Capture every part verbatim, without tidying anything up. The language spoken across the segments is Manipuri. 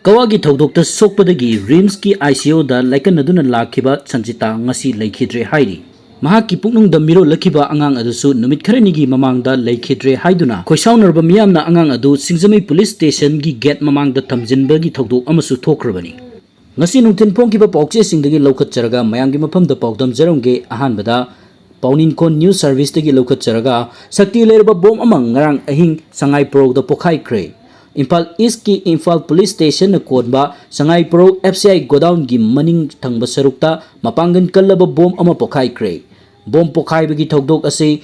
ꯀꯋꯥꯒꯤ ꯊꯧꯗꯣꯛꯇ ꯁꯣꯛꯄꯗꯒꯤ ꯔꯤꯝꯁꯀꯤ ꯑꯥꯏ ꯁꯤ ꯌꯨꯗ ꯂꯥꯏꯀꯠꯅꯗꯨꯅ ꯂꯥꯛꯈꯤꯕ ꯁꯟꯖꯤꯇꯥ ꯉꯁꯤ ꯂꯩꯈꯤꯗ꯭ꯔꯦ ꯍꯥꯏꯔꯤ꯫ ꯃꯍꯥꯛꯀꯤ ꯄꯨꯛꯅꯨꯡꯗ ꯃꯤꯔꯣꯜꯂꯛꯈꯤꯕ ꯑꯉꯥꯡ ꯑꯗꯨꯁꯨ ꯅꯨꯃꯤꯠ ꯈꯔꯅꯤꯒꯤ ꯃꯃꯥꯡꯗ ꯂꯩꯈꯤꯗ꯭ꯔꯦ ꯍꯥꯏꯗꯨꯅ ꯈꯣꯏꯁꯥꯎꯅꯔꯕ ꯃꯤꯌꯥꯝꯅ ꯑꯉꯥꯡ ꯑꯗꯨ ꯁꯤꯡꯖꯃꯩ ꯄꯨꯂꯤꯁ ꯁ꯭ꯇꯦꯁꯟꯒꯤ ꯒꯦꯠ ꯃꯃꯥꯡꯗ ꯊꯝꯖꯤꯟꯕꯒꯤ ꯊꯧꯗꯣꯛ ꯑꯃꯁꯨ ꯊꯣꯛꯈ꯭ꯔꯕꯅꯤ꯫ ꯉꯁꯤ ꯅꯨꯡꯊꯤꯜ ꯐꯣꯡꯈꯤꯕ ꯄꯥꯎꯆꯦꯁꯤꯡꯗꯒꯤ ꯂꯧꯈꯠꯆꯔꯒ ꯃꯌꯥꯝꯒꯤ ꯃꯐꯝꯗ ꯄꯥꯎꯗꯝꯖꯔꯝꯒꯦ꯫ ꯑꯍꯥꯟꯕꯗ, ꯄꯥꯎꯅꯤꯡꯈꯣꯟ ꯅ꯭ꯌꯨꯁ ꯁꯔꯚꯤꯁꯇꯒꯤ ꯂꯧꯈꯠꯆꯔꯒ, ꯁꯛꯇꯤ ꯂꯩꯔꯕ ꯕꯣꯝ ꯑꯃ ꯉꯔꯥꯡ ꯑꯍꯤꯡ ꯁꯉꯥꯏ ꯄ꯭ꯔꯧꯗ ꯄꯣꯈꯥꯏꯈ꯭ꯔꯦ꯫ ꯏꯝꯐꯥꯜ ꯏꯁꯀꯤ ꯏꯝꯐꯥꯜ ꯄꯨꯂꯤꯁ ꯁ꯭ꯇꯦꯁꯟꯅ ꯀꯣꯟꯕ ꯁꯉꯥꯏ ꯄ꯭ꯔꯧ ꯑꯦꯐ ꯁꯤ ꯑꯥꯏ ꯒꯣꯗꯥꯎꯟꯒꯤ ꯃꯅꯤꯡ ꯊꯪꯕ ꯁꯔꯨꯛꯇ ꯃꯄꯥꯡꯒꯜ ꯀꯜꯂꯕ ꯕꯣꯝ ꯑꯃ ꯄꯣꯈꯥꯏꯈ꯭ꯔꯦ꯫ ꯕꯣꯝ ꯄꯣꯈꯥꯏꯕꯒꯤ ꯊꯧꯗꯣꯛ ꯑꯁꯤ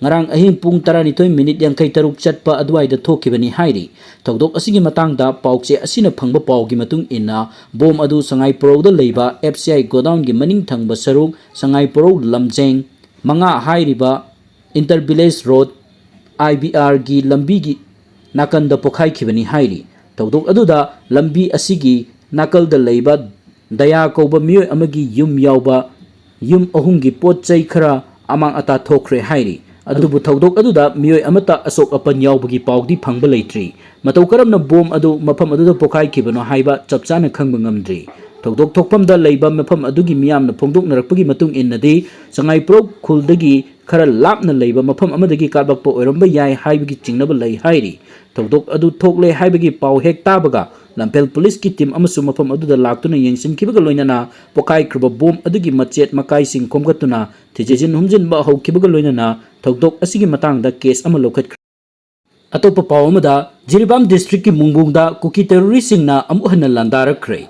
ꯉꯔꯥꯡ ꯑꯍꯤꯡ ꯄꯨꯡ ꯇꯔꯥꯅꯤꯊꯣꯏ ꯃꯤꯅꯤꯠ ꯌꯥꯡꯈꯩ ꯇꯔꯨꯛ ꯆꯠꯄ ꯑꯗꯨꯋꯥꯏꯗ ꯊꯣꯛꯈꯤꯕꯅꯤ ꯍꯥꯏꯔꯤ꯫ ꯊꯧꯗꯣꯛ ꯑꯁꯤꯒꯤ ꯃꯇꯥꯡꯗ ꯄꯥꯎꯆꯦ ꯑꯁꯤꯅ ꯐꯪꯕ ꯄꯥꯎꯒꯤ ꯃꯇꯨꯡ ꯏꯟꯅ, ꯕꯣꯝ ꯑꯗꯨ ꯁꯉꯥꯏ ꯄ꯭ꯔꯧꯗ ꯂꯩꯕ ꯑꯦꯐ ꯁꯤ ꯑꯥꯏ ꯒꯣꯗꯥꯎꯟꯒꯤ ꯃꯅꯤꯡ ꯊꯪꯕ ꯁꯔꯨꯛ ꯁꯉꯥꯏ ꯄ꯭ꯔꯧ ꯂꯝꯖꯦꯡ ꯃꯉꯥ ꯍꯥꯏꯔꯤꯕ ꯏꯟꯇꯔ ꯚꯤꯂꯦꯖ ꯔꯣꯗ, ꯑꯥꯏ ꯕꯤ ꯑꯥꯔꯒꯤ ꯂꯝꯕꯤꯒꯤ ꯅꯥꯀꯟꯗ ꯄꯣꯈꯥꯏꯈꯤꯕꯅꯤ ꯍꯥꯏꯔꯤ꯫ ꯊꯧꯗꯣꯛ ꯑꯗꯨꯗ ꯂꯝꯕꯤ ꯑꯁꯤꯒꯤ ꯅꯥꯀꯜꯗ ꯂꯩꯕ ꯗꯌꯥ ꯀꯧꯕ ꯃꯤꯑꯣꯏ ꯑꯃꯒꯤ ꯌꯨꯝ ꯌꯥꯎꯕ ꯌꯨꯝ ꯑꯍꯨꯝꯒꯤ ꯄꯣꯠ ꯆꯩ ꯈꯔ ꯑꯃꯥꯡ ꯑꯇꯥ ꯊꯣꯛꯈ꯭ꯔꯦ ꯍꯥꯏꯔꯤ꯫ ꯑꯗꯨꯕꯨ ꯊꯧꯗꯣꯛ ꯑꯗꯨꯗ ꯃꯤꯑꯣꯏ ꯑꯃꯠꯇ ꯑꯁꯣꯛ ꯑꯄꯟ ꯌꯥꯎꯕꯒꯤ ꯄꯥꯎꯗꯤ ꯐꯪꯕ ꯂꯩꯇ꯭ꯔꯤ꯫ ꯃꯇꯧ ꯀꯔꯝꯅ ꯕꯣꯝ ꯑꯗꯨ ꯃꯐꯝ ꯑꯗꯨꯗ ꯄꯣꯈꯥꯏꯈꯤꯕꯅꯣ ꯍꯥꯏꯕ ꯆꯞ ꯆꯥꯅ ꯈꯪꯕ ꯉꯝꯗ꯭ꯔꯤ꯫ ꯊꯧꯗꯣꯛ ꯊꯣꯛꯐꯝꯗ ꯂꯩꯕ ꯃꯐꯝ ꯑꯗꯨꯒꯤ ꯃꯤꯌꯥꯝꯅ ꯐꯣꯡꯗꯣꯛꯅꯔꯛꯄꯒꯤ ꯃꯇꯨꯡ ꯏꯟꯅꯗꯤ, ꯁꯉꯥꯏꯄ꯭ꯔꯧ ꯈꯨꯜꯗꯒꯤ ꯈꯔ ꯂꯥꯞꯅ ꯂꯩꯕ ꯃꯐꯝ ꯑꯃꯗꯒꯤ ꯀꯥꯞꯂꯛꯄ ꯑꯣꯏꯔꯝꯕ ꯌꯥꯏ ꯍꯥꯏꯕꯒꯤ ꯆꯤꯡꯅꯕ ꯂꯩ ꯍꯥꯏꯔꯤ꯫ ꯊꯧꯗꯣꯛ ꯑꯗꯨ ꯊꯣꯛꯂꯦ ꯍꯥꯏꯕꯒꯤ ꯄꯥꯎ ꯍꯦꯛ ꯇꯥꯕꯒ ꯂꯝꯐꯦꯜ ꯄꯨꯂꯤꯁꯀꯤ ꯇꯤꯝ ꯑꯃꯁꯨ ꯃꯐꯝ ꯑꯗꯨꯗ ꯂꯥꯛꯇꯨꯅ ꯌꯦꯡꯁꯤꯟꯈꯤꯕꯒ ꯂꯣꯏꯅꯅ ꯄꯣꯈꯥꯏꯈ꯭ꯔꯕ ꯕꯣꯝ ꯑꯗꯨꯒꯤ ꯃꯆꯦꯠ ꯃꯀꯥꯏꯁꯤꯡ ꯈꯣꯝꯒꯠꯇꯨꯅ ꯊꯤꯖꯤꯟ ꯍꯨꯝꯖꯤꯟꯕ ꯍꯧꯈꯤꯕꯒ ꯂꯣꯏꯅꯅ ꯊꯧꯗꯣꯛ ꯑꯁꯤꯒꯤ ꯃꯇꯥꯡꯗ ꯀꯦꯁ ꯑꯃ ꯂꯧꯈꯠꯈ꯭ꯔꯦ꯫ ꯑꯇꯣꯞꯄ ꯄꯥꯎ ꯑꯃꯗ, ꯖꯤꯔꯤꯕꯥꯝ ꯗꯤꯁꯇ꯭ꯔꯤꯛꯀꯤ ꯃꯨꯡꯕꯨꯡꯗ ꯀꯨꯀꯤ ꯇꯦꯔꯣꯔꯤꯁꯁꯤꯡꯅ ꯑꯃꯨꯛ ꯍꯟꯅ ꯂꯥꯟꯗꯥꯔꯛꯈ꯭ꯔꯦ꯫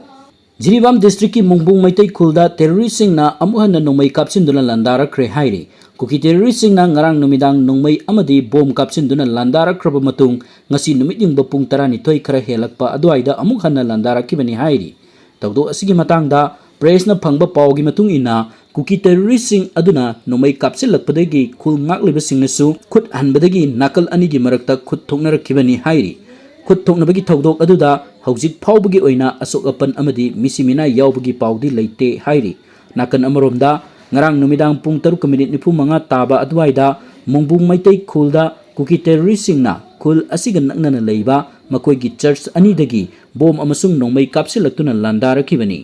ꯖꯤꯔꯤꯕꯥꯝ ꯗꯤꯁꯇ꯭ꯔꯤꯛꯀꯤ ꯃꯨꯡꯕꯨꯡ ꯃꯩꯇꯩ ꯈꯨꯜꯗ ꯇꯦꯔꯣꯔꯤꯁꯁꯤꯡꯅ ꯑꯃꯨꯛ ꯍꯟꯅ ꯅꯣꯡꯃꯩ ꯀꯥꯞꯁꯤꯟꯗꯨꯅ ꯂꯥꯟꯗꯥꯔꯛꯈ꯭ꯔꯦ ꯍꯥꯏꯔꯤ꯫ ꯀꯨꯀꯤ ꯇꯦꯔꯣꯔꯤꯁꯁꯤꯡꯅ ꯉꯔꯥꯡ ꯅꯨꯃꯤꯗꯥꯡ ꯅꯣꯡꯃꯩ ꯑꯃꯗꯤ ꯕꯣꯝ ꯀꯥꯞꯁꯤꯟꯗꯨꯅ ꯂꯥꯟꯗꯥꯔꯛꯈ꯭ꯔꯕ ꯃꯇꯨꯡ, ꯉꯁꯤ ꯅꯨꯃꯤꯠ ꯌꯨꯡꯕ ꯄꯨꯡ ꯇꯔꯥꯅꯤꯊꯣꯏ ꯈꯔ ꯍꯦꯜꯂꯛꯄ ꯑꯗꯨꯋꯥꯏꯗ ꯑꯃꯨꯛ ꯍꯟꯅ ꯂꯥꯟꯗꯥꯔꯛꯈꯤꯕꯅꯤ ꯍꯥꯏꯔꯤ꯫ ꯊꯧꯗꯣꯛ ꯑꯁꯤꯒꯤ ꯃꯇꯥꯡꯗ ꯄ꯭ꯔꯦꯁꯅ ꯐꯪꯕ ꯄꯥꯎꯒꯤ ꯃꯇꯨꯡ ꯏꯟꯅ, ꯀꯨꯀꯤ ꯇꯦꯔꯣꯔꯤꯁꯁꯤꯡ ꯑꯗꯨꯅ ꯅꯣꯡꯃꯩ ꯀꯥꯞꯁꯤꯜꯂꯛꯄꯗꯒꯤ ꯈꯨꯜ ꯉꯥꯛꯂꯤꯕꯁꯤꯡꯅꯁꯨ ꯈꯨꯠ ꯍꯟꯕꯗꯒꯤ ꯅꯥꯀꯜ ꯑꯅꯤꯒꯤ ꯃꯔꯛꯇ ꯈꯨꯠ ꯊꯣꯛꯅꯔꯛꯈꯤꯕꯅꯤ ꯍꯥꯏꯔꯤ꯫ ꯈꯨꯠ ꯊꯣꯛꯅꯕꯒꯤ ꯊꯧꯗꯣꯛ ꯑꯗꯨꯗ ꯍꯧꯖꯤꯛ ꯐꯥꯎꯕꯒꯤ ꯑꯣꯏꯅ ꯑꯁꯣꯛ ꯑꯄꯟ ꯑꯃꯗꯤ ꯃꯤꯁꯤ ꯃꯤꯅꯥꯏ ꯌꯥꯎꯕꯒꯤ ꯄꯥꯎꯗꯤ ꯂꯩꯇꯦ ꯍꯥꯏꯔꯤ꯫ ꯅꯥꯀꯟ ꯑꯃꯔꯣꯝꯗ, ꯉꯔꯥꯡ ꯅꯨꯃꯤꯗꯥꯡ ꯄꯨꯡ ꯇꯔꯨꯛ ꯃꯤꯅꯤꯠ ꯅꯤꯐꯨ ꯃꯉꯥ ꯇꯥꯕ ꯑꯗꯨꯋꯥꯏꯗ ꯃꯣꯡꯕꯨꯡ ꯃꯩꯇꯩ ꯈꯨꯜꯗ ꯀꯨꯀꯤ ꯇꯦꯔꯣꯔꯤꯁꯁꯤꯡꯅ ꯈꯨꯜ ꯑꯁꯤꯒ ꯅꯛꯅꯅ ꯂꯩꯕ ꯃꯈꯣꯏꯒꯤ ꯆꯔꯆ ꯑꯅꯤꯗꯒꯤ ꯕꯣꯝ ꯑꯃꯁꯨꯡ ꯅꯣꯡꯃꯩ ꯀꯥꯞꯁꯤꯜꯂꯛꯇꯨꯅ ꯂꯥꯟꯗꯥꯔꯛꯈꯤꯕꯅꯤ꯫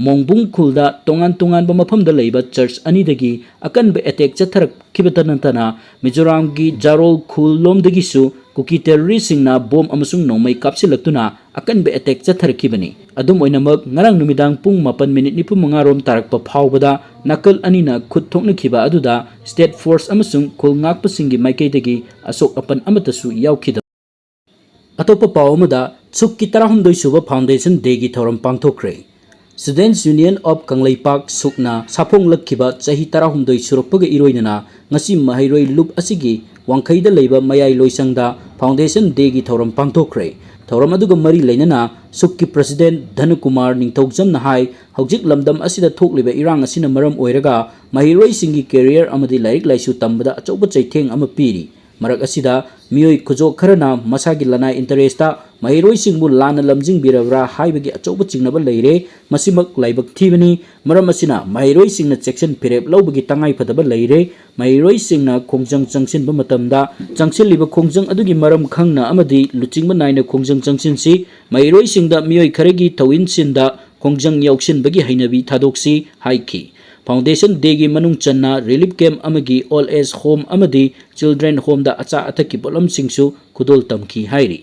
ꯃꯣꯡꯕꯨꯡ ꯈꯨꯜꯗ ꯇꯣꯉꯥꯟ ꯇꯣꯉꯥꯟꯕ ꯃꯐꯝꯗ ꯂꯩꯕ ꯆꯔꯆ ꯑꯅꯤꯗꯒꯤ ꯑꯀꯟꯕ ꯑꯦꯇꯦꯛ ꯆꯠꯊꯔꯛꯈꯤꯕꯇ ꯅꯠꯇꯅ ꯃꯤꯖꯣꯔꯥꯝꯒꯤ ꯖꯥꯔꯣꯜ ꯈꯨꯜ ꯂꯣꯝꯗꯒꯤꯁꯨ ꯀꯨꯀꯤ ꯇꯦꯔꯣꯔꯤꯁꯁꯤꯡꯅ ꯕꯣꯝ ꯑꯃꯁꯨꯡ ꯅꯣꯡꯃꯩ ꯀꯥꯞꯁꯤꯜꯂꯛꯇꯨꯅ ꯑꯀꯟꯕ ꯑꯦꯇꯦꯛ ꯆꯠꯊꯔꯛꯈꯤꯕꯅꯤ꯫ ꯑꯗꯨꯝ ꯑꯣꯏꯅꯃꯛ, ꯉꯔꯥꯡ ꯅꯨꯃꯤꯗꯥꯡ ꯄꯨꯡ ꯃꯥꯄꯟ ꯃꯤꯅꯤꯠ ꯅꯤꯐꯨ ꯃꯉꯥ ꯔꯣꯝ ꯇꯥꯔꯛꯄ ꯐꯥꯎꯕꯗ ꯅꯥꯀꯜ ꯑꯅꯤꯅ ꯈꯨꯠ ꯊꯣꯛꯅꯈꯤꯕ ꯑꯗꯨꯗ ꯁ꯭ꯇꯦꯠ ꯐꯣꯔꯁ ꯑꯃꯁꯨꯡ ꯈꯨꯜ ꯉꯥꯛꯄꯁꯤꯡꯒꯤ ꯃꯥꯏꯀꯩꯗꯒꯤ ꯑꯁꯣꯛ ꯑꯄꯟ ꯑꯃꯠꯇꯁꯨ ꯌꯥꯎꯈꯤꯗꯕ꯫ ꯑꯇꯣꯞꯄ ꯄꯥꯎ ꯑꯃꯗ, ꯁꯨꯛꯀꯤ ꯇꯔꯥꯍꯨꯝꯗꯣꯏ ꯁꯨꯕ ꯐꯥꯎꯟꯗꯦꯁꯟ ꯗꯦꯒꯤ ꯊꯧꯔꯝ ꯄꯥꯡꯊꯣꯛꯈ꯭ꯔꯦ꯫ Students Union of ꯀꯪꯂꯩꯄꯥꯛ, ꯁꯨꯛꯅ ꯁꯥꯐꯣꯡꯂꯛꯈꯤꯕ ꯆꯍꯤ ꯇꯔꯥꯍꯨꯝꯗꯣꯏ ꯁꯨꯔꯛꯄꯒ ꯏꯔꯣꯏꯅꯅ ꯉꯁꯤ ꯃꯍꯩꯔꯣꯏ ꯂꯨꯞ ꯑꯁꯤꯒꯤ ꯋꯥꯡꯈꯩꯗ ꯂꯩꯕ ꯃꯌꯥꯏ ꯂꯣꯏꯁꯪꯗ ꯐꯥꯎꯟꯗꯦꯁꯟ ꯗꯦꯒꯤ ꯊꯧꯔꯝ ꯄꯥꯡꯊꯣꯛꯈ꯭ꯔꯦ꯫ ꯊꯧꯔꯝ ꯑꯗꯨꯒ ꯃꯔꯤ ꯂꯩꯅꯅ ꯁꯨꯛꯀꯤ ꯄ꯭ꯔꯁꯤꯗꯦꯟꯠ ꯙꯅꯀꯨꯃꯥꯔ ꯅꯤꯡꯊꯧꯖꯝꯅ ꯍꯥꯏ, ꯍꯧꯖꯤꯛ ꯂꯝꯗꯝ ꯑꯁꯤꯗ ꯊꯣꯛꯂꯤꯕ ꯏꯔꯥꯡ ꯑꯁꯤꯅ ꯃꯔꯝ ꯑꯣꯏꯔꯒ ꯃꯍꯩꯔꯣꯏꯁꯤꯡꯒꯤ ꯀꯦꯔꯤꯌꯔ ꯑꯃꯗꯤ ꯂꯥꯏꯔꯤꯛ ꯂꯥꯏꯁꯨ ꯇꯝꯕꯗ ꯑꯆꯧꯕ ꯆꯩꯊꯦꯡ ꯑꯃ ꯄꯤꯔꯤ꯫ ꯃꯔꯛ ꯑꯁꯤꯗ ꯃꯤꯑꯣꯏ ꯈꯨꯖꯣꯛ ꯈꯔꯅ ꯃꯁꯥꯒꯤ ꯂꯅꯥꯏ ꯏꯟꯇꯔꯦꯁꯇ ꯃꯍꯩꯔꯣꯏꯁꯤꯡꯕꯨ ꯂꯥꯟꯅ ꯂꯝꯖꯤꯡꯕꯤꯔꯕ꯭ꯔꯥ ꯍꯥꯏꯕꯒꯤ ꯑꯆꯧꯕ ꯆꯤꯡꯅꯕ ꯂꯩꯔꯦ꯫ ꯃꯁꯤꯃꯛ ꯂꯥꯏꯕꯛ ꯊꯤꯕꯅꯤ꯫ ꯃꯔꯝ ꯑꯁꯤꯅ ꯃꯍꯩꯔꯣꯏꯁꯤꯡꯅ ꯆꯦꯛꯁꯤꯟ ꯐꯤꯔꯦꯞ ꯂꯧꯕꯒꯤ ꯇꯉꯥꯏꯐꯗꯕ ꯂꯩꯔꯦ꯫ ꯃꯍꯩꯔꯣꯏꯁꯤꯡꯅ ꯈꯣꯡꯖꯪ ꯆꯪꯁꯤꯟꯕ ꯃꯇꯝꯗ ꯆꯪꯁꯤꯜꯂꯤꯕ ꯈꯣꯡꯖꯪ ꯑꯗꯨꯒꯤ ꯃꯔꯝ ꯈꯪꯅ ꯑꯃꯗꯤ ꯂꯨꯆꯤꯡꯕ ꯅꯥꯏꯅ ꯈꯣꯡꯖꯪ ꯆꯪꯁꯤꯟꯁꯤ꯫ ꯃꯍꯩꯔꯣꯏꯁꯤꯡꯗ ꯃꯤꯑꯣꯏ ꯈꯔꯒꯤ ꯊꯧꯏꯟꯁꯤꯟꯗ ꯈꯣꯡꯖꯪ ꯌꯥꯎꯁꯤꯟꯕꯒꯤ ꯍꯩꯅꯕꯤ ꯊꯥꯗꯣꯛꯁꯤ ꯍꯥꯏꯈꯤ꯫ ꯐꯥꯎꯟꯗꯦꯁꯟ ꯗꯦꯒꯤ ꯃꯅꯨꯡ ꯆꯟꯅ ꯔꯤꯂꯤꯐ ꯀꯦꯝꯞ ꯑꯃꯒꯤ ꯑꯣꯜ ꯑꯦꯖ ꯍꯣꯝ ꯑꯃꯗꯤ ꯆꯤꯜꯗ꯭ꯔꯦꯟ ꯍꯣꯝꯗ ꯑꯆꯥ ꯑꯊꯛꯀꯤ ꯄꯣꯠꯂꯝꯁꯤꯡꯁꯨ ꯈꯨꯗꯣꯜ ꯇꯝꯈꯤ ꯍꯥꯏꯔꯤ꯫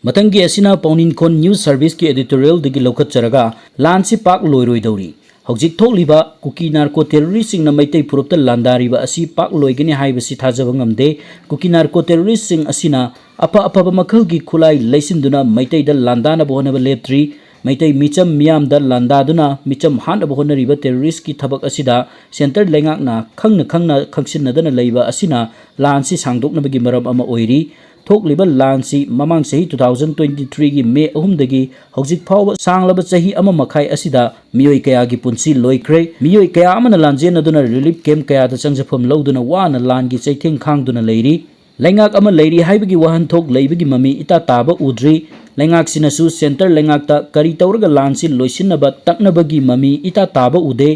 ꯃꯊꯪꯒꯤ ꯑꯁꯤꯅ ꯄꯥꯎꯅꯤꯡꯈꯣꯟ ꯅ꯭ꯌꯨꯁ ꯁꯔꯚꯤꯁꯀꯤ ꯑꯦꯗꯤꯇꯣꯔꯤꯌꯦꯜꯗꯒꯤ ꯂꯧꯈꯠꯆꯔꯒ, ꯂꯥꯟꯁꯤ ꯄꯥꯛ ꯂꯣꯏꯔꯣꯏꯗꯧꯔꯤ꯫ ꯍꯧꯖꯤꯛ ꯊꯣꯛꯂꯤꯕ ꯀꯨꯀꯤ ꯅꯥꯔꯀꯣ ꯇꯦꯔꯣꯔꯤꯁꯁꯤꯡꯅ ꯃꯩꯇꯩ ꯐꯨꯔꯨꯞꯇ ꯂꯥꯟꯗꯥꯔꯤꯕ ꯑꯁꯤ ꯄꯥꯛ ꯂꯣꯏꯒꯅꯤ ꯍꯥꯏꯕꯁꯤ ꯊꯥꯖꯕ ꯉꯝꯗꯦ꯫ ꯀꯨꯀꯤ ꯅꯥꯔꯀꯣ ꯇꯦꯔꯣꯔꯤꯁꯁꯤꯡ ꯑꯁꯤꯅ ꯑꯐ ꯑꯐꯕ ꯃꯈꯜꯒꯤ ꯈꯨꯠꯂꯥꯏ ꯂꯩꯁꯤꯟꯗꯨꯅ ꯃꯩꯇꯩꯗ ꯂꯥꯟꯗꯥꯅꯕ ꯍꯣꯠꯅꯕ ꯂꯦꯞꯇ꯭ꯔꯤ꯫ ꯃꯩꯇꯩ ꯃꯤꯆꯝ ꯃꯤꯌꯥꯝꯗ ꯂꯥꯟꯗꯥꯗꯨꯅ ꯃꯤꯆꯝ ꯍꯥꯠꯅꯕ ꯍꯣꯠꯅꯔꯤꯕ ꯇꯦꯔꯣꯔꯤꯁꯀꯤ ꯊꯕꯛ ꯑꯁꯤꯗ ꯁꯦꯟꯇꯔ ꯂꯩꯉꯥꯛꯅ ꯈꯪꯅ ꯈꯪꯅ ꯈꯪꯁꯤꯟꯅꯗꯅ ꯂꯩꯕ ꯑꯁꯤꯅ ꯂꯥꯟꯁꯤ ꯁꯥꯡꯗꯣꯛꯅꯕꯒꯤ ꯃꯔꯝ ꯑꯃ ꯑꯣꯏꯔꯤ꯫ ꯊꯣꯛꯂꯤꯕ ꯂꯥꯟꯁꯤ ꯃꯃꯥꯡ ꯆꯍꯤ two thousand twenty threeꯒꯤ ꯃꯦ ꯑꯍꯨꯝꯗꯒꯤ ꯍꯧꯖꯤꯛ ꯐꯥꯎꯕ ꯁꯥꯡꯂꯕ ꯆꯍꯤ ꯑꯃ ꯃꯈꯥꯏ ꯑꯁꯤꯗ ꯃꯤꯑꯣꯏ ꯀꯌꯥꯒꯤ ꯄꯨꯟꯁꯤ ꯂꯣꯏꯈ꯭ꯔꯦ꯫ ꯃꯤꯑꯣꯏ ꯀꯌꯥ ꯑꯃꯅ ꯂꯥꯟꯖꯦꯟꯅꯗꯨꯅ ꯔꯤꯂꯤꯐ ꯀꯦꯝꯞ ꯀꯌꯥꯗ ꯆꯪꯖꯐꯝ ꯂꯧꯗꯨꯅ ꯋꯥꯅ ꯂꯥꯟꯒꯤ ꯆꯩꯊꯦꯡ ꯈꯥꯡꯗꯨꯅ ꯂꯩꯔꯤ꯫ ꯂꯩꯉꯥꯛ ꯑꯃ ꯂꯩꯔꯤ ꯍꯥꯏꯕꯒꯤ ꯋꯥꯍꯟꯊꯣꯛ ꯂꯩꯕꯒꯤ ꯃꯃꯤ ꯏꯇꯥ ꯇꯥꯕ ꯎꯗ꯭ꯔꯤ꯫ ꯂꯩꯉꯥꯛꯁꯤꯅꯁꯨ ꯁꯦꯟꯇꯔ ꯂꯩꯉꯥꯛꯇ ꯀꯔꯤ ꯇꯧꯔꯒ ꯂꯥꯟꯁꯤ ꯂꯣꯏꯁꯤꯟꯅꯕ ꯇꯛꯅꯕꯒꯤ ꯃꯃꯤ ꯏꯇꯥ ꯇꯥꯕ ꯎꯗꯦ꯫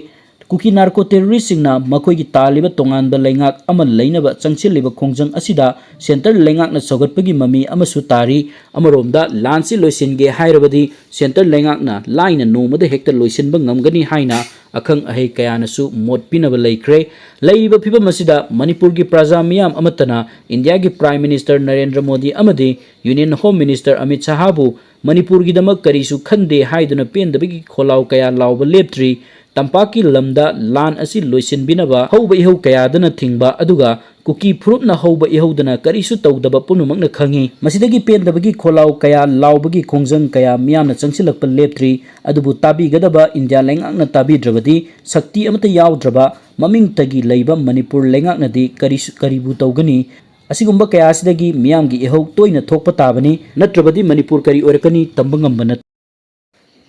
ꯀꯨꯀꯤ ꯅꯥꯔꯀꯣ ꯇꯦꯔꯣꯔꯤꯁꯁꯤꯡꯅ ꯃꯈꯣꯏꯒꯤ ꯇꯥꯜꯂꯤꯕ ꯇꯣꯉꯥꯟꯕ ꯂꯩꯉꯥꯛ ꯑꯃ ꯂꯩꯅꯕ ꯆꯪꯁꯤꯜꯂꯤꯕ ꯈꯣꯡꯖꯪ ꯑꯁꯤꯗ ꯁꯦꯟꯇꯔ ꯂꯩꯉꯥꯛꯅ ꯁꯧꯒꯠꯄꯒꯤ ꯃꯃꯤ ꯑꯃꯁꯨ ꯇꯥꯔꯤ꯫ ꯑꯃꯔꯣꯝꯗ ꯂꯥꯟꯁꯤ ꯂꯣꯏꯁꯤꯟꯒꯦ ꯍꯥꯏꯔꯕꯗꯤ ꯁꯦꯟꯇꯔ ꯂꯩꯉꯥꯛꯅ ꯂꯥꯏꯅ ꯅꯣꯡꯃꯗ ꯍꯦꯛꯇ ꯂꯣꯏꯁꯤꯟꯕ ꯉꯝꯒꯅꯤ ꯍꯥꯏꯅ ꯑꯈꯪ ꯑꯍꯩ ꯀꯌꯥꯅꯁꯨ ꯃꯣꯠ ꯄꯤꯅꯕ ꯂꯩꯈ꯭ꯔꯦ꯫ ꯂꯩꯔꯤꯕ ꯐꯤꯕꯝ ꯑꯁꯤꯗ ꯃꯅꯤꯄꯨꯔꯒꯤ ꯄ꯭ꯔꯖꯥ ꯃꯤꯌꯥꯝ ꯑꯃꯠꯇꯅ ꯏꯟꯗꯤꯌꯥꯒꯤ ꯄ꯭ꯔꯥꯏꯝ ꯃꯤꯅꯤꯁꯇꯔ ꯅꯔꯦꯟꯗ꯭ꯔ ꯃꯣꯗꯤ ꯑꯃꯗꯤ ꯌꯨꯅꯤꯌꯟ ꯍꯣꯝ ꯃꯤꯅꯤꯁꯇꯔ ꯑꯃꯤꯠ ꯁꯍꯥꯕꯨ ꯃꯅꯤꯄꯨꯔꯒꯤꯗꯃꯛ ꯀꯔꯤꯁꯨ ꯈꯟꯗꯦ ꯍꯥꯏꯗꯨꯅ ꯄꯦꯟꯗꯕꯒꯤ ꯈꯣꯜꯂꯥꯎ ꯀꯌꯥ ꯂꯥꯎꯕ ꯂꯦꯞꯇ꯭ꯔꯤ꯫ ꯇꯝꯄꯥꯛꯀꯤ ꯂꯝꯗ ꯂꯥꯟ ꯑꯁꯤ ꯂꯣꯏꯁꯤꯟꯕꯤꯅꯕ ꯍꯧꯕ ꯏꯍꯧ ꯀꯌꯥꯗꯅ ꯊꯤꯡꯕ, ꯑꯗꯨꯒ ꯀꯨꯀꯤ ꯐꯨꯔꯨꯞꯅ ꯍꯧꯕ ꯏꯍꯧꯗꯅ ꯀꯔꯤꯁꯨ ꯇꯧꯗꯕ ꯄꯨꯝꯅꯃꯛꯅ ꯈꯪꯉꯤ꯫ ꯃꯁꯤꯗꯒꯤ ꯄꯦꯟꯗꯕꯒꯤ ꯈꯣꯜꯂꯥꯎ ꯀꯌꯥ ꯂꯥꯎꯕꯒꯤ ꯈꯣꯡꯖꯪ ꯀꯌꯥ ꯃꯤꯌꯥꯝꯅ ꯆꯪꯁꯤꯜꯂꯛꯄ ꯂꯦꯞꯇ꯭ꯔꯤ꯫ ꯑꯗꯨꯕꯨ ꯇꯥꯕꯤꯒꯗꯕ ꯏꯟꯗꯤꯌꯥ ꯂꯩꯉꯥꯛꯅ ꯇꯥꯕꯤꯗ꯭ꯔꯕꯗꯤ ꯁꯛꯇꯤ ꯑꯃꯠꯇ ꯌꯥꯎꯗ꯭ꯔꯕ ꯃꯃꯤꯡꯇꯒꯤ ꯂꯩꯕ ꯃꯅꯤꯄꯨꯔ ꯂꯩꯉꯥꯛꯅꯗꯤ ꯀꯔꯤꯁꯨ, ꯀꯔꯤꯕꯨ ꯇꯧꯒꯅꯤ? ꯑꯁꯤꯒꯨꯝꯕ ꯀꯌꯥ ꯑꯁꯤꯗꯒꯤ ꯃꯤꯌꯥꯝꯒꯤ ꯏꯍꯧ ꯇꯣꯏꯅ ꯊꯣꯛꯄ ꯇꯥꯕꯅꯤ, ꯅꯠꯇ꯭ꯔꯕꯗꯤ ꯃꯅꯤꯄꯨꯔ ꯀꯔꯤ ꯑꯣꯏꯔꯛꯀꯅꯤ ꯇꯝꯕ ꯉꯝꯕ ꯅꯠꯇꯦ꯫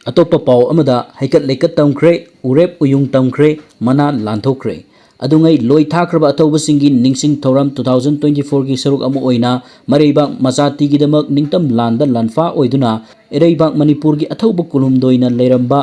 ꯑꯇꯣꯞꯄ ꯄꯥꯎ ꯑꯃꯗ, ꯍꯩꯀꯠ ꯂꯩꯀꯠ ꯇꯝꯈ꯭ꯔꯦ, ꯎꯔꯦꯞ ꯎꯌꯨꯡ ꯇꯝꯈ꯭ꯔꯦ, ꯃꯅꯥ ꯂꯥꯟꯊꯣꯛꯈ꯭ꯔꯦ꯫ ꯑꯗꯨꯉꯩ ꯂꯣꯏ ꯊꯥꯈ꯭ꯔꯕ ꯑꯊꯧꯕꯁꯤꯡꯒꯤ ꯅꯤꯡꯁꯤꯡ ꯊꯧꯔꯝ two thousand twenty fourꯒꯤ ꯁꯔꯨꯛ ꯑꯃ ꯑꯣꯏꯅ ꯃꯔꯩꯕꯥꯛ ꯃꯆꯥꯇꯤꯒꯤꯗꯃꯛ ꯅꯤꯡꯇꯝ ꯂꯥꯟꯗ ꯂꯥꯟꯐꯥ ꯑꯣꯏꯗꯨꯅ ꯏꯔꯩꯕꯥꯛ ꯃꯅꯤꯄꯨꯔꯒꯤ ꯑꯊꯧꯕ ꯀꯨꯟꯍꯨꯝꯗꯣꯏꯅ ꯂꯩꯔꯝꯕ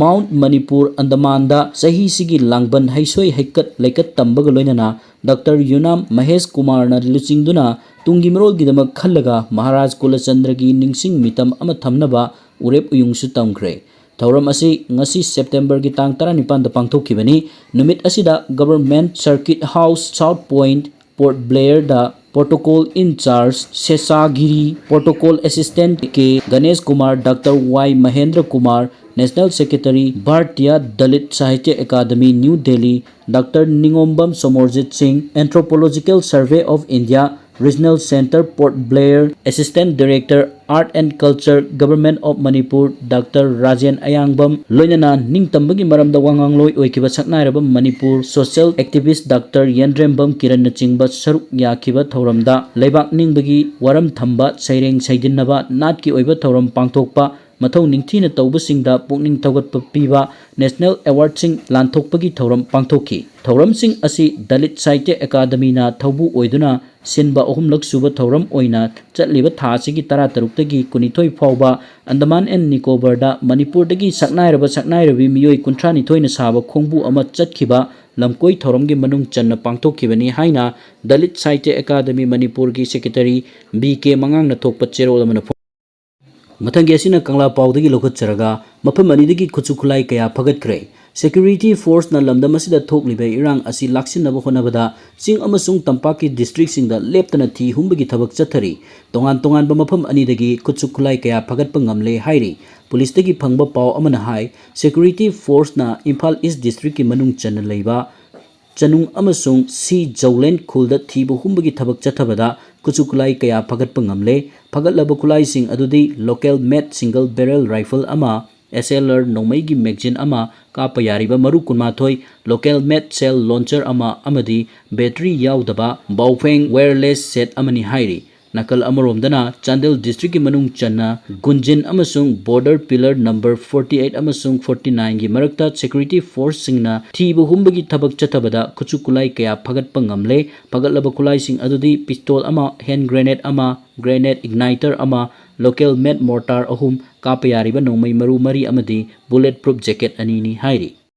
ꯃꯥꯎꯟꯠ ꯃꯅꯤꯄꯨꯔ ꯑꯟꯗꯃꯥꯟꯗ ꯆꯍꯤꯁꯤꯒꯤ ꯂꯥꯡꯕꯟ ꯍꯩꯁꯣꯏ ꯍꯩꯀꯠ ꯂꯩꯀꯠ ꯇꯝꯕꯒ ꯂꯣꯏꯅꯅ ꯗꯥꯛꯇꯔ ꯌꯨꯅꯥꯝ ꯃꯍꯦꯁ ꯀꯨꯃꯥꯔꯅ ꯂꯨꯆꯤꯡꯗꯨꯅ ꯇꯨꯡꯒꯤ ꯃꯤꯔꯣꯜꯒꯤꯗꯃꯛ ꯈꯜꯂꯒ ꯃꯍꯥꯔꯥꯖ ꯀꯨꯂꯆꯟꯗ꯭ꯔꯒꯤ ꯅꯤꯡꯁꯤꯡ ꯃꯤꯇꯝ ꯑꯃ ꯊꯝꯅꯕ ꯎꯔꯦꯞ ꯎꯌꯨꯡꯁꯨ ꯇꯝꯈ꯭ꯔꯦ꯫ ꯊꯧꯔꯝ ꯑꯁꯤ ꯉꯁꯤ Septemberꯒꯤ ꯇꯥꯡ ꯇꯔꯥꯅꯤꯄꯥꯟꯗ ꯄꯥꯡꯊꯣꯛꯈꯤꯕꯅꯤ꯫ ꯅꯨꯃꯤꯠ ꯑꯁꯤꯗ Government Circuit House, South Point, Port Blairꯗ Protocol in charge ꯁꯦꯁꯥꯒꯤꯔꯤ, Protocol Assistant K Ganesh Kumar, doctor Y Mahendra Kumar, National Secretary, Bharatiya Dalit Sahitya Academy, New Delhi, doctor Ningombam Somorjit Singh, Anthropological Survey of India, Regional Centre, Port Blair, Assistant Director, Art and Culture, Government of Manipur, doctor Rajen Ayangbam, ꯂꯣꯏꯅꯅ ꯅꯤꯡꯇꯝꯕꯒꯤ ꯃꯔꯝꯗ ꯋꯥꯉꯥꯡꯂꯣꯏ ꯑꯣꯏꯈꯤꯕ ꯁꯛꯅꯥꯏꯔꯕ Manipur social activist doctor Yendrembam ꯀꯤꯔꯟꯅꯆꯤꯡꯕ ꯁꯔꯨꯛ ꯌꯥꯈꯤꯕ ꯊꯧꯔꯝꯗ ꯂꯩꯕꯥꯛ ꯅꯤꯡꯕꯒꯤ ꯋꯥꯔꯝ ꯊꯝꯕ, ꯁꯩꯔꯦꯡ ꯁꯩꯗꯤꯟꯅꯕ, ꯅꯥꯠꯀꯤ ꯑꯣꯏꯕ ꯊꯧꯔꯝ ꯄꯥꯡꯊꯣꯛꯄ, ꯃꯊꯧ ꯅꯤꯡꯊꯤꯅ ꯇꯧꯕꯁꯤꯡꯗ ꯄꯨꯛꯅꯤꯡ ꯊꯧꯒꯠꯄ ꯄꯤꯕ ꯅꯦꯁꯅꯦꯜ ꯑꯦꯋꯥꯔꯗꯁꯤꯡ ꯂꯥꯟꯊꯣꯛꯄꯒꯤ ꯊꯧꯔꯝ ꯄꯥꯡꯊꯣꯛꯈꯤ꯫ ꯊꯧꯔꯝꯁꯤꯡ ꯑꯁꯤ ꯗꯂꯤꯠ ꯁꯥꯍꯤꯇ꯭ꯌ ꯑꯦꯀꯥꯗꯃꯤꯅ ꯊꯧꯕꯨ ꯑꯣꯏꯗꯨꯅ ꯁꯤꯟꯕ ꯑꯍꯨꯝꯂꯛ ꯁꯨꯕ ꯊꯧꯔꯝ ꯑꯣꯏꯅ ꯆꯠꯂꯤꯕ ꯊꯥ ꯑꯁꯤꯒꯤ ꯇꯔꯥꯇꯔꯨꯛꯇꯒꯤ ꯀꯨꯟꯅꯤꯊꯣꯏ ꯐꯥꯎꯕ ꯑꯟꯗꯃꯥꯟ ꯑꯦꯟ ꯅꯤꯀꯣꯕꯔꯗ ꯃꯅꯤꯄꯨꯔꯗꯒꯤ ꯁꯛꯅꯥꯏꯔꯕ ꯁꯛꯅꯥꯏꯔꯕꯤ ꯃꯤꯑꯣꯏ ꯀꯨꯟꯊ꯭ꯔꯥꯅꯤꯊꯣꯏꯅ ꯁꯥꯕ ꯈꯣꯡꯕꯨ ꯑꯃ ꯆꯠꯈꯤꯕ ꯂꯝꯀꯣꯏ ꯊꯧꯔꯝꯒꯤ ꯃꯅꯨꯡ ꯆꯟꯅ ꯄꯥꯡꯊꯣꯛꯈꯤꯕꯅꯤ ꯍꯥꯏꯅ ꯗꯂꯤꯠ ꯁꯥꯍꯤꯇ꯭ꯌ ꯑꯦꯀꯥꯗꯃꯤ ꯃꯅꯤꯄꯨꯔꯒꯤ ꯁꯦꯀ꯭ꯔꯦꯇꯔꯤ ꯕꯤ ꯀꯦ ꯃꯉꯥꯡꯅ ꯊꯣꯛꯄ ꯆꯦꯔꯣꯜ ꯑꯃꯅ ꯐꯣꯡ-, ꯃꯊꯪꯒꯤ ꯑꯁꯤꯅ ꯀꯪꯂꯥ ꯄꯥꯎꯗꯒꯤ ꯂꯧꯈꯠꯆꯔꯒ ꯃꯐꯝ ꯑꯅꯤꯗꯒꯤ ꯈꯨꯠꯁꯨ ꯈꯨꯠꯂꯥꯏ ꯀꯌꯥ ꯐꯒꯠꯈ꯭ꯔꯦ꯫ ꯁꯦꯀ꯭ꯌꯨꯔꯤꯇꯤ ꯐꯣꯔꯁꯅ ꯂꯝꯗꯝ ꯑꯁꯤꯗ ꯊꯣꯛꯂꯤꯕ ꯏꯔꯥꯡ ꯑꯁꯤ ꯂꯥꯛꯁꯤꯟꯅꯕ ꯍꯣꯠꯅꯕꯗ ꯆꯤꯡ ꯑꯃꯁꯨꯡ ꯇꯝꯄꯥꯛꯀꯤ ꯗꯤꯁꯇ꯭ꯔꯤꯛꯁꯤꯡꯗ ꯂꯦꯞꯇꯅ ꯊꯤ ꯍꯨꯝꯕꯒꯤ ꯊꯕꯛ ꯆꯠꯊꯔꯤ꯫ ꯇꯣꯉꯥꯟ ꯇꯣꯉꯥꯟꯕ ꯃꯐꯝ ꯑꯅꯤꯗꯒꯤ ꯈꯨꯠꯁꯨ ꯈꯨꯠꯂꯥꯏ ꯀꯌꯥ ꯐꯒꯠꯄ ꯉꯝꯂꯦ ꯍꯥꯏꯔꯤ꯫ ꯄꯨꯂꯤꯁꯇꯒꯤ ꯐꯪꯕ ꯄꯥꯎ ꯑꯃꯅ ꯍꯥꯏ, ꯁꯦꯀ꯭ꯌꯨꯔꯤꯇꯤ ꯐꯣꯔꯁꯅ ꯏꯝꯐꯥꯜ ꯏꯁ ꯗꯤꯁꯇ꯭ꯔꯤꯛꯀꯤ ꯃꯅꯨꯡ ꯆꯟꯅ ꯂꯩꯕ ꯆꯅꯨꯡ ꯑꯃꯁꯨꯡ ꯁꯤ ꯖꯧꯂꯦꯟ ꯈꯨꯜꯗ ꯊꯤꯕ ꯍꯨꯝꯕꯒꯤ ꯊꯕꯛ ꯆꯠꯊꯕꯗ ꯈꯨꯠꯁꯨ ꯈꯨꯠꯂꯥꯏ ꯀꯌꯥ ꯐꯒꯠꯄ ꯉꯝꯂꯦ꯫ ꯐꯒꯠꯂꯕ ꯈꯨꯠꯂꯥꯏꯁꯤꯡ ꯑꯗꯨꯗꯤ local made single barrel rifle ꯑꯃ, S L R ꯅꯣꯡꯃꯩꯒꯤ magazine ꯑꯃ, ꯀꯥꯞꯄ ꯌꯥꯔꯤꯕ ꯃꯔꯨ ꯀꯨꯟꯃꯥꯊꯣꯏ, local made shell launcher ꯑꯃ ꯑꯃꯗꯤ battery ꯌꯥꯎꯗꯕ Baofeng wireless set ꯑꯃꯅꯤ ꯍꯥꯏꯔꯤ꯫ ꯅꯥꯀꯜ ꯑꯃꯔꯣꯝꯗꯅ ꯆꯥꯟꯗꯦꯜ ꯗꯤꯁꯇ꯭ꯔꯤꯛꯀꯤ ꯃꯅꯨꯡ ꯆꯟꯅ ꯒꯨꯟꯖꯤꯟ ꯑꯃꯁꯨꯡ border pillar number forty eight ꯑꯃꯁꯨꯡ forty nine ꯒꯤ ꯃꯔꯛꯇ ꯁꯦꯀ꯭ꯌꯨꯔꯤꯇꯤ ꯐꯣꯔꯁꯁꯤꯡꯅ ꯊꯤꯕ ꯍꯨꯝꯕꯒꯤ ꯊꯕꯛ ꯆꯠꯊꯕꯗ ꯈꯨꯠꯁꯨ ꯈꯨꯠꯂꯥꯏ ꯀꯌꯥ ꯐꯒꯠꯄ ꯉꯝꯂꯦ꯫ ꯐꯒꯠꯂꯕ ꯈꯨꯠꯂꯥꯏꯁꯤꯡ ꯑꯗꯨꯗꯤ pistol ꯑꯃ, hand grenade ꯑꯃ, grenade igniter ꯑꯃ, local made mortar ꯑꯍꯨꯝ, ꯀꯥꯞꯄ ꯌꯥꯔꯤꯕ ꯅꯣꯡꯃꯩ ꯃꯔꯨ ꯃꯔꯤ ꯑꯃꯗꯤ bullet proof jacket ꯑꯅꯤꯅꯤ ꯍꯥꯏꯔꯤ꯫